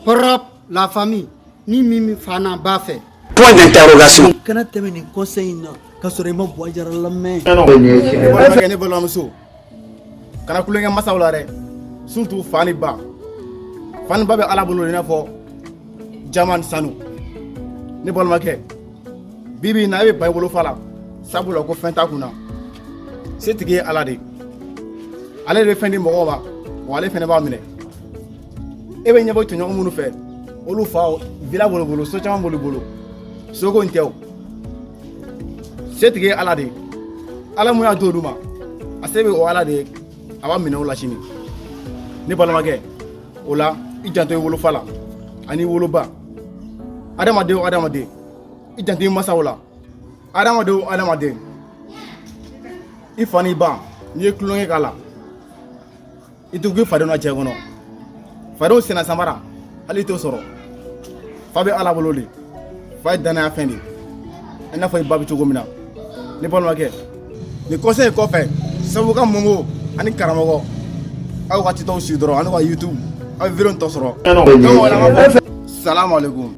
Propre, la famille, ni min fa n'a ba fɛ. Point d'interrogation. Kana tɛmɛ nin conseil in na ka sɔrɔ i ma Buwa Jara lamɛn. Ne balimakɛ, ne balimamuso, kana tulonkɛ masaw la dɛ, surtout fa ni ba. Fa ni ba bɛ Ala bolo i n'a fɔ jama ni sanu. Ne balimakɛ, bi bi in na, e bɛ ba i wolofa la, sabula ko fɛn t'a kun na. Setigi ye Ala de ye, ale de bɛ fɛn di mɔgɔw ma, wa ale fɛnɛ b'a minɛ. E bɛ ɲɛbɔ tɔɲɔgɔn minnu fɛ, olu fa villa b'olu bolo, so caman b'olu bolo, soko in tɛ. O setigi ye Ala de ye. Ala mun y'a d'olu ma, a se bɛ o Ala de ye, a b'a minɛ o la sini. Ne balimakɛ, o la i janto i wolofa la ani i woloba. Adamaden o adamaden, i janto i masaw la. Adamaden o adamaden, i fa n'i ba, n'i ye tulonkɛ k'a la, i tɛ k'i fadenw na cɛ kɔnɔ, fadenw senna samara hali i t'o sɔrɔ. Fa bɛ Ala bolo de, fa ye danaya fɛn de, i n'a fɔ i ba bɛ cogo min na. Ne balimakɛ, nin conseil in kɔfɛ, sabu ka mɔngo ani karamɔgɔ, aw ka titɔw sigi dɔrɔn ani ka YouTube, aw bɛ vidéo tɔ sɔrɔ. Donc o la, an b'a fɔ salamu aleykum.